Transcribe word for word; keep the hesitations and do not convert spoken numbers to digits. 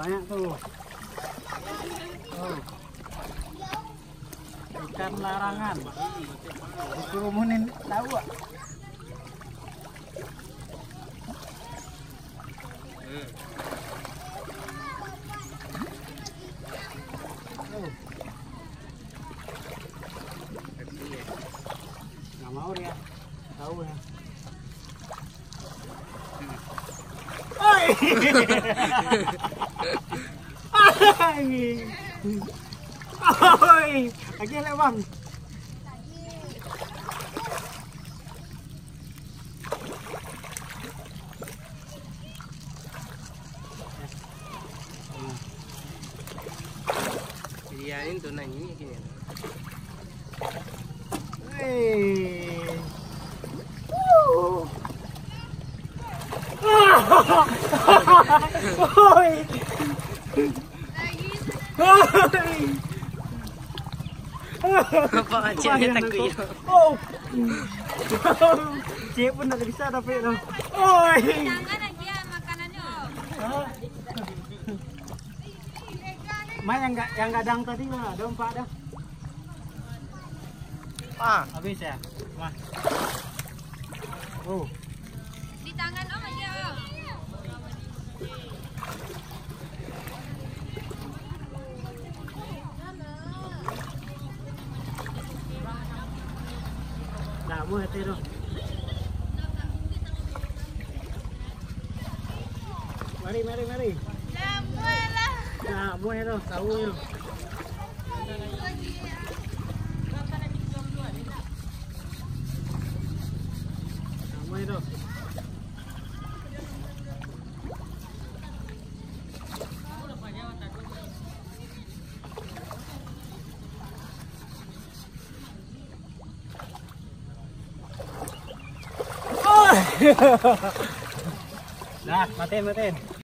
Banyak tu. Oh. Ikan larangan. Dikerumunin lauak. Oh. Nggak mau dia. Tahu ya. Oi! Oi! Lagi elek, Bang. Jadi, ya, ini tuh, nah, ini gini. Hei. Wuh. Oi. Oi. Apa Aceh dia takut ya? Oh. Cik pun tak bisa dapat dah. Oi. Tangan aja makanannya. Hah? Mai yang ga-, yang gadang tadi mah, ada empat dah. Ah, habis ya? Mah. Oh. Di tangan Om aja, Om. Nah, buah teh tu. Mari, mari, mari. Nah, buah tu, tahu tu. Nah, buah tu. Nah, matiin, matiin.